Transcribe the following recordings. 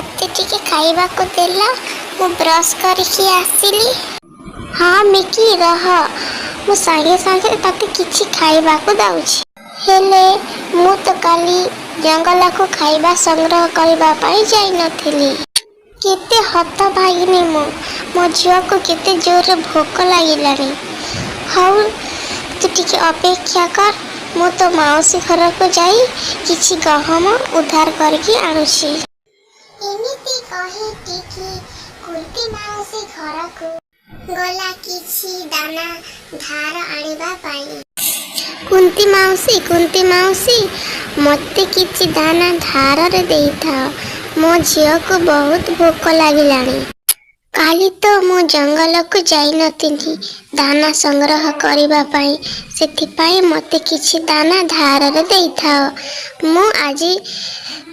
ମୋତେ ଟିକେ ଖାଇବାକୁ ଦେଲା, ମୁଁ ବ୍ରସ୍ କରିକି ଆସିଲି। ହଁ ମିକି, ରହ, ମୁଁ ସାଙ୍ଗେ ସାଙ୍ଗେ ତତେ କିଛି ଖାଇବାକୁ ଦଉଛି। ହେଲେ ମୁଁ ତ କାଲି ଜଙ୍ଗଲକୁ ଖାଇବା ସଂଗ୍ରହ କରିବା ପାଇଁ ଯାଇନଥିଲି। କେତେ ହତଭାଗିନୀ ମୁଁ! ମୋ ଝିଅକୁ କେତେ ଜୋରରେ ଭୋକ ଲାଗିଲାଣି। ହଉ, ତୁ ଟିକେ ଅପେକ୍ଷା କର, ମୁଁ ତୋ ମାଉସୀ ଘରକୁ ଯାଇ କିଛି ଗହମ ଉଧାର କରିକି ଆଣୁଛି। ଏମିତି କହି ଟିକି କୁନ୍ତି ମାଉସୀ ଘରକୁ ଗଲା କିଛି ଦାନା ଧାର ଆଣିବା ପାଇଁ। କୁନ୍ତି ମାଉସୀ, କୁନ୍ତି ମାଉସୀ, ମୋତେ କିଛି ଦାନା ଧାରରେ ଦେଇଥାଅ। ମୋ ଝିଅକୁ ବହୁତ ଭୋକ ଲାଗିଲାଣି। କାଲି ତ ମୁଁ ଜଙ୍ଗଲକୁ ଯାଇନଥିଲି ଦାନା ସଂଗ୍ରହ କରିବା ପାଇଁ, ସେଥିପାଇଁ ମୋତେ କିଛି ଦାନା ଧାରରେ ଦେଇଥାଅ। ମୁଁ ଆଜି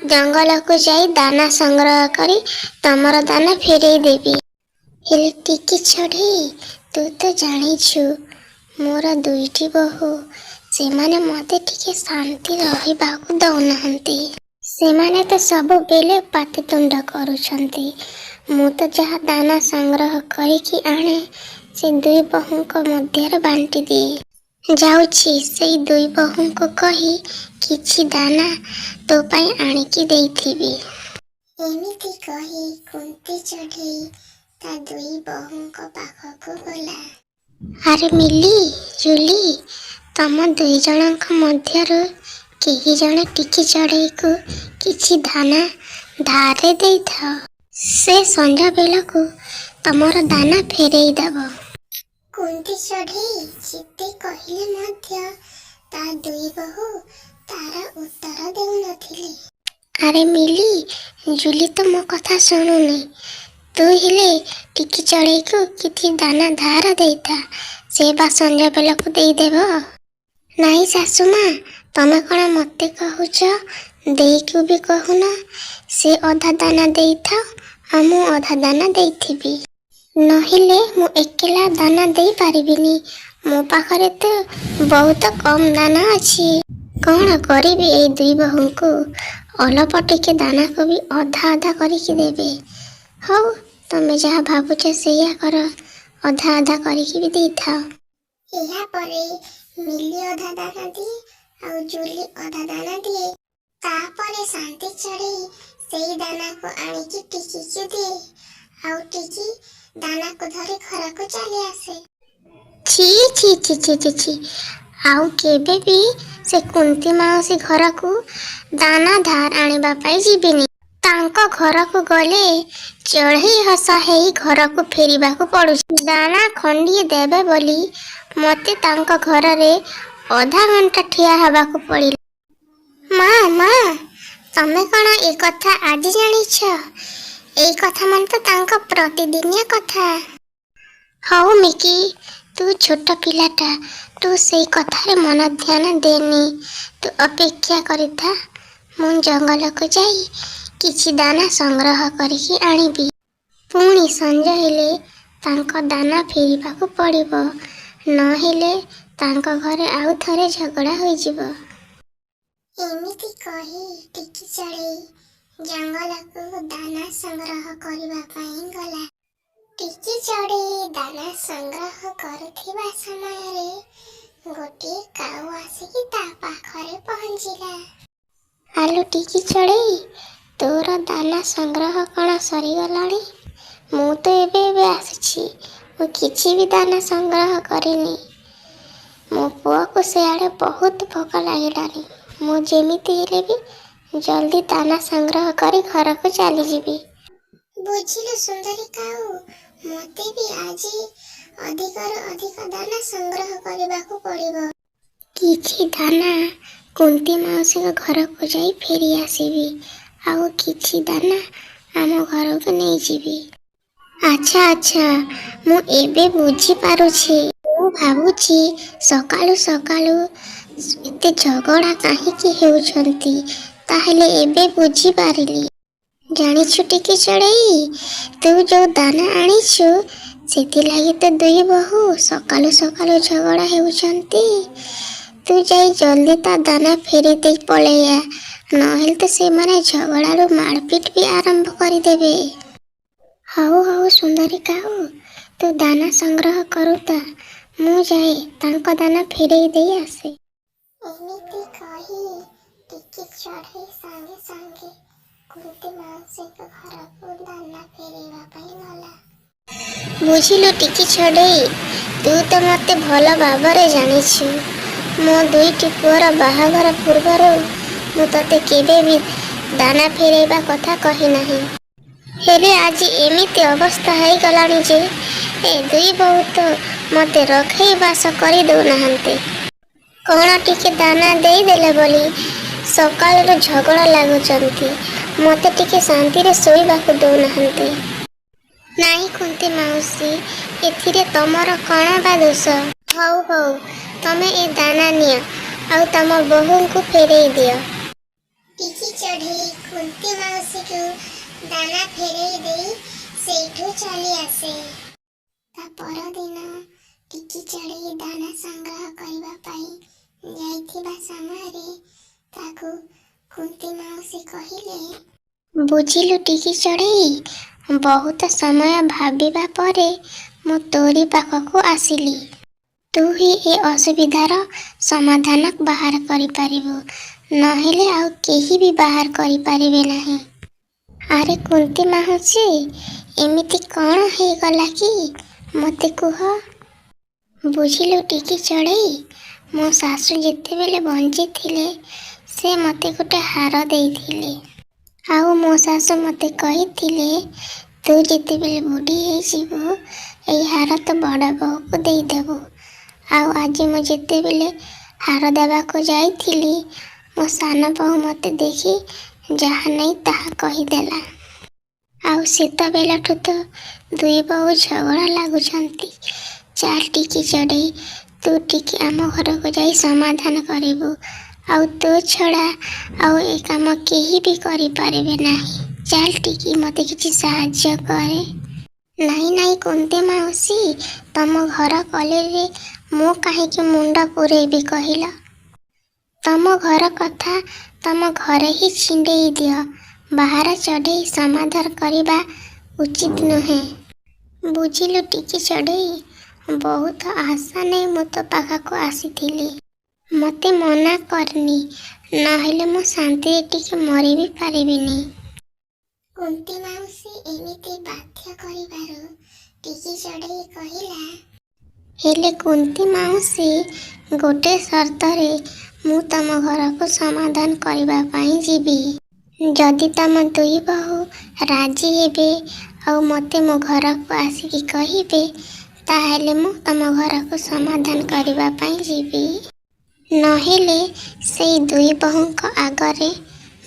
ଜଙ୍ଗଲକୁ ଯାଇ ଦାନା ସଂଗ୍ରହ କରି ତମର ଦାନା ଫେରେଇ ଦେବି। ହେଲେ ଟିକି ଚଢ଼େଇ, ତୁ ତ ଜାଣିଛୁ ମୋର ଦୁଇଟି ବୋହୂ, ସେମାନେ ମୋତେ ଟିକେ ଶାନ୍ତି ରହିବାକୁ ଦଉନାହାନ୍ତି। ସେମାନେ ତ ସବୁବେଳେ ପାଟିତୁଣ୍ଡ କରୁଛନ୍ତି। ମୁଁ ତ ଯାହା ଦାନା ସଂଗ୍ରହ କରିକି ଆଣେ, ସେ ଦୁଇ ବୋହୂଙ୍କ ମଧ୍ୟରେ ବାଣ୍ଟି ଦିଏ। ଯାଉଛି, ସେଇ ଦୁଇ ବୋହୂଙ୍କୁ କହି କିଛି ଦାନା ତୋ ପାଇଁ ଆଣିକି ଦେଇଥିବି। ଏମିତି କହି କୁନ୍ତି ଚଢ଼େଇ ତା ଦୁଇ ବୋହୂଙ୍କ ପାଖକୁ ଗଲା। ଆରେ ମିଲି, ଜୁଲି, ତମ ଦୁଇ ଜଣଙ୍କ ମଧ୍ୟରୁ କେହି ଜଣେ ଟିକି ଚଢ଼େଇକୁ କିଛି ଦାନା ଧାରରେ ଦେଇଥାଅ। ସେ ସଞ୍ଜ ବେଳକୁ ତମର ଦାନା ଫେରେଇ ଦବ। କୁନ୍ତି ଚଢ଼େଇ ଯେତେ କହିଲେ ମଧ୍ୟ ତା ଦୁଇ ବୋହୂ ତାର ଉତ୍ତର ଦେଉନଥିଲେ। ଆରେ ମିଲି, ଜୁଲି ତ ମୋ କଥା ଶୁଣୁନି। ତୁ ହେଲେ ଟିକି ଚଢ଼େଇକୁ କିଛି ଦାନା ଧାର ଦେଇଥା, ସେ ବା ସଞ୍ଜ ବେଳକୁ ଦେଇଦେବ। ନାଇଁ ଶାଶୁମା, ତମେ କ'ଣ ମୋତେ କହୁଛ? ଦେଇକୁ ବି କହୁନ, ସେ ଅଧା ଦାନା ଦେଇଥାଉ ଆଉ ମୁଁ ଅଧା ଦାନା ଦେଇଥିବି। ନହେଲେ ମୁଁ ଏକଲା ଦାନା ଦେଇପାରିବିନି। ମୋ ପାଖରେ ତ ବହୁତ କମ୍ ଦାନା ଅଛି। କ'ଣ କରିବି ଏଇ ଦୁଇ ବୋହୂଙ୍କୁ? ଅଳପ ଟିକେ ଦାନାକୁ ବି ଅଧା ଅଧା କରିକି ଦେବେ। ହଉ, ତମେ ଯାହା ଭାବୁଛ ସେଇଆ କର, ଅଧା ଅଧା କରିକି ବି ଦେଇଥାଅ। ଏହାପରେ ମିଲି ଅଧା ଦାନା ଦିଏ ଆଉ ଜୁଲି ଅଧା ଦାନା ଦିଏ। ତାପରେ ଶାନ୍ତି ଚଢ଼େଇ ସେଇ ଦାନାକୁ ଆଣିକି ଟିକିକୁ ଦିଏ ଆଉ ଟିକି ଦାନାକୁ ଧରି ଘରକୁ ଚାଲି ଆସେ। ଛି ଛି ଛି ଛି ଛି ଛି, ଆଉ କେବେ ବି ସେ କୁନ୍ତି ମାଉସୀ ଘରକୁ ଦାନା ଧାର ଆଣିବା ପାଇଁ ଯିବିନି। ତାଙ୍କ ଘରକୁ ଗଲେ ଚଢ଼େଇ ହସ ହେଇ ଘରକୁ ଫେରିବାକୁ ପଡୁଛି। ଦାନା ଖଣ୍ଡିଏ ଦେବେ ବୋଲି ମୋତେ ତାଙ୍କ ଘରରେ ଅଧା ଘଣ୍ଟା ଠିଆ ହେବାକୁ ପଡ଼ିଲା। ମା, ମା, ତମେ କ'ଣ ଏ କଥା ଆଜି ଜାଣିଛ? ଏଇ କଥା ମାନେ ତ ତାଙ୍କ ପ୍ରତିଦିନିଆ କଥା। ହଉ ମିକି, ତୁ ଛୋଟ ପିଲାଟା, ତୁ ସେଇ କଥାରେ ମନ ଧ୍ୟାନ ଦେନି। ତୁ ଅପେକ୍ଷା କରିଥା, ମୁଁ ଜଙ୍ଗଲକୁ ଯାଇ କିଛି ଦାନା ସଂଗ୍ରହ କରିକି ଆଣିବି। ପୁଣି ସଞ୍ଜ ହେଲେ ତାଙ୍କ ଦାନା ଫେରିବାକୁ ପଡ଼ିବ, ନହେଲେ ତାଙ୍କ ଘରେ ଆଉ ଥରେ ଝଗଡ଼ା ହୋଇଯିବ। ଏମିତି କହି ଟିକି ଚଢ଼େଇ ଜଙ୍ଗଲକୁ ଦାନା ସଂଗ୍ରହ କରିବା ପାଇଁ ଗଲା। ଟିକି ଚଢ଼େଇ ଦାନା ସଂଗ୍ରହ କରୁଥିବା ସମୟରେ ଗୋଟିଏ କାଉ ଆସିକି ତା ପାଖରେ ପହଞ୍ଚିଲା। ଆଲୋ ଟିକି ଚଢ଼େଇ, ତୋର ଦାନା ସଂଗ୍ରହ କ'ଣ ସରିଗଲାଣି? ମୁଁ ତ ଏବେ ଏବେ ଆସିଛି, ମୁଁ କିଛି ବି ଦାନା ସଂଗ୍ରହ କରିନି। ମୋ ପୁଅକୁ ସେଆଡ଼େ ବହୁତ ଭୋକ ଲାଗିଲାଣି। ମୁଁ ଯେମିତି ହେଲେ ବି ଜଲ୍ଦି ଦାନା ସଂଗ୍ରହ କରି ଘରକୁ ଚାଲିଯିବି। ବୁଝିଲୁ ସୁନ୍ଦରୀ କାଉ, ମୋତେ ବି ଆଜି ଅଧିକରୁ ଅଧିକ ଦାନା ସଂଗ୍ରହ କରିବାକୁ ପଡ଼ିବ। କିଛି ଦାନା କୁନ୍ତି ମାଉସୀଙ୍କ ଘରକୁ ଯାଇ ଫେରି ଆସିବି ଆଉ କିଛି ଦାନା ଆମ ଘରକୁ ନେଇଯିବି। ଆଚ୍ଛା ଆଚ୍ଛା, ମୁଁ ଏବେ ବୁଝିପାରୁଛି। ମୁଁ ଭାବୁଛି ସକାଳୁ ସକାଳୁ ଏତେ ଝଗଡ଼ା କାହିଁକି ହେଉଛନ୍ତି। ତାହେଲେ ଏବେ ବୁଝିପାରିଲି। ଜାଣିଛୁ ଟିକି ଚଢ଼େଇ, ତୁ ଯୋଉ ଦାନା ଆଣିଛୁ, ସେଥିଲାଗି ତ ଦୁଇ ବୋହୂ ସକାଳୁ ସକାଳୁ ଝଗଡ଼ା ହେଉଛନ୍ତି। ତୁ ଯାଇ ଜଲ୍ଦି ତା ଦାନା ଫେରେଇ ଦେଇ ପଳେଇଆ। ନହେଲେ ତ ସେମାନେ ଝଗଡ଼ାରୁ ମାଡ଼ପିଟ ବି ଆରମ୍ଭ କରିଦେବେ। ହଉ ହଉ ସୁନ୍ଦରୀ କାଉ, ତୁ ଦାନା ସଂଗ୍ରହ କରୁଥା, ମୁଁ ଯାଏ ତାଙ୍କ ଦାନା ଫେରେଇ ଦେଇ ଆସେ। ଏମିତି କହି ଟିକି ଚଢ଼େଇ ସାଙ୍ଗେ ସାଙ୍ଗେ କୁନ୍ତି ମାଉସୀଙ୍କ ଘରକୁ ଦାନା ଫେରେଇବା ପାଇଁ ଗଲା। ବୁଝିଲୁ ଟିକି ଚଢ଼େଇ, ତୁ ତ ମୋତେ ଭଲ ଭାବରେ ଜାଣିଛୁ। ମୋ ଦୁଇଟି ପୁଅର ବାହାଘର ପୂର୍ବରୁ ମୁଁ ତୋତେ କେବେ ବି ଦାନା ଫେରେଇବା କଥା କହିନାହିଁ। ହେଲେ ଆଜି ଏମିତି ଅବସ୍ଥା ହେଇଗଲାଣି ଯେ ଏ ଦୁଇ ବୋହୂ ତ ମୋତେ ରଖେଇ ବାସ କରି ଦେଉନାହାନ୍ତି। କ'ଣ ଟିକେ ଦାନା ଦେଇଦେଲେ ବୋଲି ସକାଳରୁ ଝଗଡ଼ା ଲାଗୁଛନ୍ତି। ମୋତେ ଟିକେ ଶାନ୍ତିରେ ଶୋଇବାକୁ ଦେଉନାହାନ୍ତି। ନାଇଁ କୁନ୍ତି ମାଉସୀ, ଏଥିରେ ତମର କ'ଣ ବା ଦୋଷ? ହଉ ହଉ, ତମେ ଏ ଦାନା ନିଅ ଆଉ ତମ ବୋହୂଙ୍କୁ ଫେରେଇ ଦିଅ। ଟିକି ଚଢ଼େଇ କୁନ୍ତି ମାଉସୀକୁ ଦାନା ଫେରେଇ ଦେଇ ସେଇଠୁ ଚାଲି ଆସେ। ତା ପରଦିନ ଟିକି ଚଢ଼େଇ ଦାନା ସଂଗ୍ରହ କରିବା ପାଇଁ ଯାଇଥିବା ସମୟରେ ତାକୁ କୁନ୍ତି ମାଉସୀ କହିଲେ, ବୁଝିଲୁ ଟିକି ଚଢ଼େଇ, ବହୁତ ସମୟ ଭାବିବା ପରେ ମୁଁ ତୋରି ପାଖକୁ ଆସିଲି। ତୁ ହିଁ ଏ ଅସୁବିଧାର ସମାଧାନ ବାହାର କରିପାରିବୁ, ନହେଲେ ଆଉ କେହି ବି ବାହାର କରିପାରିବେ ନାହିଁ। ଆରେ କୁନ୍ତି ମାଉସୀ, ଏମିତି କ'ଣ ହେଇଗଲା କି ମୋତେ କୁହ। ବୁଝିଲୁ ଟିକି ଚଢ଼େଇ, ମୋ ଶାଶୁ ଯେତେବେଳେ ବଞ୍ଚିଥିଲେ ସେ ମୋତେ ଗୋଟେ ହାର ଦେଇଥିଲେ। ଆଉ ମୋ ଶାଶୁ ମୋତେ କହିଥିଲେ, ତୁ ଯେତେବେଳେ ବୁଢ଼ୀ ହେଇଯିବୁ ଏଇ ହାର ତୋ ବଡ଼ ବୋହୂକୁ ଦେଇଦେବୁ। ଆଉ ଆଜି ମୁଁ ଯେତେବେଳେ ହାର ଦେବାକୁ ଯାଇଥିଲି, ମୋ ସାନ ବୋହୂ ମୋତେ ଦେଖି ଯାହା ନାହିଁ ତାହା କହିଦେଲା। ଆଉ ସେତେବେଳଠୁ ତ ଦୁଇ ବୋହୂ ଝଗଡ଼ା ଲାଗୁଛନ୍ତି। ଚାଲ ଟିକି ଚଢ଼େଇ, ତୁ ଟିକେ ଆମ ଘରକୁ ଯାଇ ସମାଧାନ କରିବୁ। ଆଉ ତୋ ଛଡ଼ା ଆଉ ଏ କାମ କେହି ବି କରିପାରିବେ ନାହିଁ। ଚାଲ ଟିକି, ମୋତେ କିଛି ସାହାଯ୍ୟ କରେ। ନାଇଁ ନାଇଁ କୁନ୍ତି ମାଉସୀ, ତମ ଘର କଳିରେ ମୁଁ କାହିଁକି ମୁଣ୍ଡ ପୂରେଇବି କହିଲ? ତମ ଘର କଥା ତମ ଘରେ ହିଁ ଛିଣ୍ଡେଇ ଦିଅ। ବାହାର ଚଢ଼େଇ ସମାଧାନ କରିବା ଉଚିତ ନୁହେଁ। ବୁଝିଲୁ ଟିକି ଚଢ଼େଇ, ବହୁତ ଆଶା ନେଇ ମୁଁ ତୋ ପାଖକୁ ଆସିଥିଲି। ମୋତେ ମନା କରନି, ନହେଲେ ମୁଁ ଶାନ୍ତିରେ ଟିକେ ମରି ବି ପାରିବିନି। କୁନ୍ତି ମାଉସୀ ଏମିତି ବାଧ୍ୟ କରିବାରୁ ଟିକି ଚଢ଼େଇ କହିଲା, ହେଲେ କୁନ୍ତି ମାଉସୀ, ଗୋଟେ ସର୍ତ୍ତରେ ମୁଁ ତମ ଘରକୁ ସମାଧାନ କରିବା ପାଇଁ ଯିବି। ଯଦି ତମ ଦୁଇ ବୋହୂ ରାଜି ହେବେ ଆଉ ମୋତେ ମୋ ଘରକୁ ଆସିକି କହିବେ, ତାହେଲେ ମୁଁ ତମ ଘରକୁ ସମାଧାନ କରିବା ପାଇଁ ଯିବି। ନହେଲେ ସେଇ ଦୁଇ ବୋହୂଙ୍କ ଆଗରେ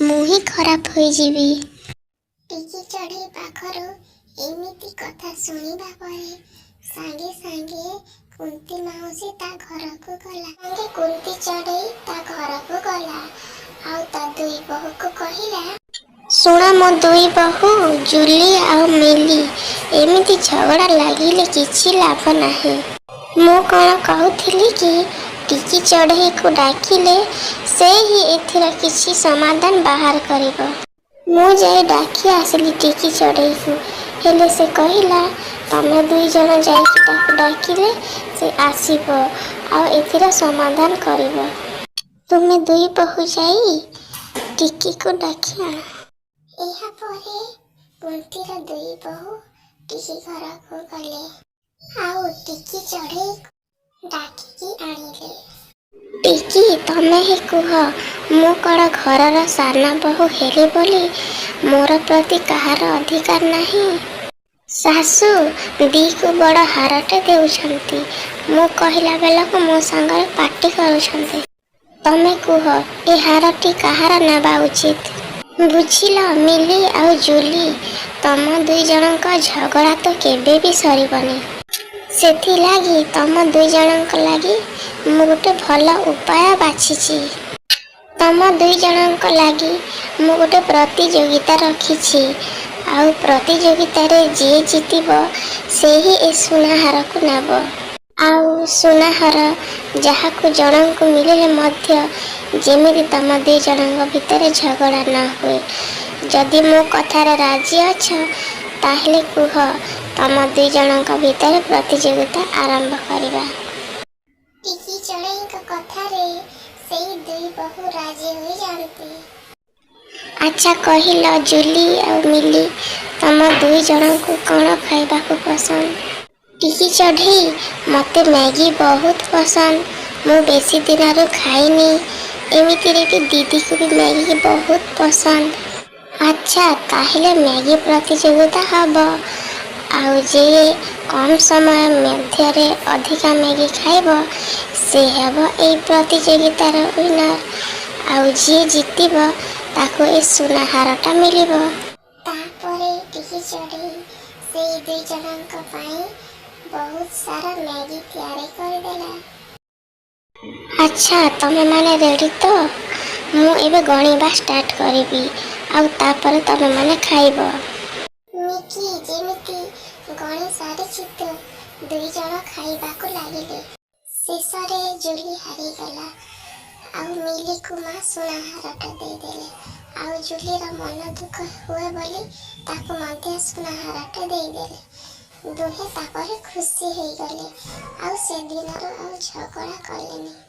ମୁଁ ହିଁ ଖରାପ ହୋଇଯିବି। ଟିକି ଚଢ଼େଇ ପାଖରୁ ଏମିତି କଥା ଶୁଣିବା ପରେ ସାଙ୍ଗେ ସାଙ୍ଗେ କୁନ୍ତି ମାଉସୀ ତା ଘରକୁ ଗଲା। ସାଙ୍ଗେ କୁନ୍ତି ଚଢ଼େଇ ତା ଘରକୁ ଗଲା ଆଉ ତା ଦୁଇ ବୋହୂକୁ କହିଲା, ଶୁଣ ମୋ ଦୁଇ ବୋହୂ ଜୁଲି ଆଉ ମିଲି, ଏମିତି ଝଗଡ଼ା ଲାଗିଲେ କିଛି ଲାଭ ନାହିଁ। ମୁଁ କ'ଣ କହୁଥିଲି କି ଟିକି ଚଢ଼େଇକୁ ଡାକିଲେ ସେ ହିଁ ଏଥିର କିଛି ସମାଧାନ ବାହାର କରିବ। ମୁଁ ଯାଇ ଡାକି ଆସିଲି ଟିକି ଚଢ଼େଇକୁ, ହେଲେ ସେ କହିଲା ତମେ ଦୁଇ ଜଣ ଯାଇକି ତାକୁ ଡାକିଲେ ସେ ଆସିବ ଆଉ ଏଥିର ସମାଧାନ କରିବ। ତୁମେ ଦୁଇ ବୋହୂ ଯାଇ ଟିକିକୁ ଡାକି ଆଣ। ଏହାପରେ କୁନ୍ତିର ଦୁଇ ବୋହୂ ଟିକି ଘରକୁ ଗଲେ ଆଉ ଟିକି ଚଢ଼େଇକୁ ଡାକିକି ଆଣିଲେ। ଟିକି, ତମେ ହିଁ କୁହ, ମୁଁ କ'ଣ ଘରର ସାନ ବୋହୂ ହେଲି ବୋଲି ମୋର ପ୍ରତି କାହାର ଅଧିକାର ନାହିଁ? ଶାଶୁ ଦିକୁ ବଡ଼ ହାରଟେ ଦେଉଛନ୍ତି, ମୁଁ କହିଲା ବେଳକୁ ମୋ ସାଙ୍ଗରେ ପାଟି କରୁଛନ୍ତି। ତମେ କୁହ, ଏ ହାରଟି କାହାର ନେବା ଉଚିତ? ବୁଝିଲ ମିଲି ଆଉ ଜୁଲି, ତମ ଦୁଇ ଜଣଙ୍କ ଝଗଡ଼ା ତ କେବେ ବି ସରିବନି। ସେଥିଲାଗି ତମ ଦୁଇ ଜଣଙ୍କ ଲାଗି ମୁଁ ଗୋଟେ ଭଲ ଉପାୟ ବାଛିଛି। ତମ ଦୁଇ ଜଣଙ୍କ ଲାଗି ମୁଁ ଗୋଟେ ପ୍ରତିଯୋଗିତା ରଖିଛି। ଆଉ ପ୍ରତିଯୋଗିତାରେ ଯିଏ ଜିତିବ ସେ ହିଁ ଏ ସୁନା ହାରକୁ ନେବ। ଆଉ ସୁନାହାର ଯାହାକୁ ଜଣଙ୍କୁ ମିଳିଲେ ମଧ୍ୟ ଯେମିତି ତମ ଦୁଇ ଜଣଙ୍କ ଭିତରେ ଝଗଡ଼ା ନ ହୁଏ। ଯଦି ମୋ କଥାରେ ରାଜି ଅଛ, ତାହେଲେ କୁହ, ତମ ଦୁଇ ଜଣଙ୍କ ଭିତରେ ପ୍ରତିଯୋଗିତା ଆରମ୍ଭ କରିବା। ଟିକି ଚଢ଼େଇଙ୍କ କଥାରେ ସେଇ ଦୁଇ ବୋହୂ ରାଜି ହୋଇଯାଆନ୍ତି। ଆଚ୍ଛା କହିଲ ଜୁଲି ଆଉ ମିଲି, ତମ ଦୁଇ ଜଣଙ୍କୁ କ'ଣ ଖାଇବାକୁ ପସନ୍ଦ? ଟିକି ଚଢ଼େଇ, ମୋତେ ମ୍ୟାଗି ବହୁତ ପସନ୍ଦ। ମୁଁ ବେଶୀ ଦିନରୁ ଖାଇନି। ଏମିତିରେ ବି ଦିଦିକୁ ବି ମ୍ୟାଗି ବହୁତ ପସନ୍ଦ। ଆଚ୍ଛା, ତାହେଲେ ମ୍ୟାଗି ପ୍ରତିଯୋଗିତା ହବ। ଆଉ ଯିଏ କମ୍ ସମୟ ମଧ୍ୟରେ ଅଧିକା ମ୍ୟାଗି ଖାଇବ, ସେ ହେବ ଏଇ ପ୍ରତିଯୋଗିତାର ୱିନର। ଆଉ ଯିଏ ଜିତିବ, ତାକୁ ଏ ସୁନା ହାରଟା ମିଳିବ। ତାପରେ ଟିକି ଚଢ଼େଇ ସେଇ ଦୁଇ ଜଣଙ୍କ ପାଇଁ ବହୁତ ସାରା ମ୍ୟାଗି ତିଆରି କରିଦେଲା। ଆଚ୍ଛା, ତମେମାନେ ରେଡ଼ି ତ? ମୁଁ ଏବେ ଗଣିବା ଷ୍ଟାର୍ଟ କରିବି ଆଉ ତାପରେ ତମେମାନେ ଖାଇବ। ମିକି ଯେମିତି ଗଣି ସାରିଛି ତ ଦୁଇ ଜଣ ଖାଇବାକୁ ଲାଗିଲେ। ଶେଷରେ ଜୁଲି ହାରିଗଲା ଆଉ ମିଲିକୁ ମା ସୁନା ହାରଟା ଦେଇଦେଲେ। ଆଉ ଜୁଲିର ମନ ଦୁଃଖ ହୁଏ ବୋଲି ତାକୁ ମଧ୍ୟ ସୁନା ହାରଟା ଦେଇଦେଲେ। ଦୁହେଁ ତାପରେ ଖୁସି ହେଇଗଲେ ଆଉ ସେଦିନରୁ ଆଉ ଝଗଡ଼ା କଲେନି।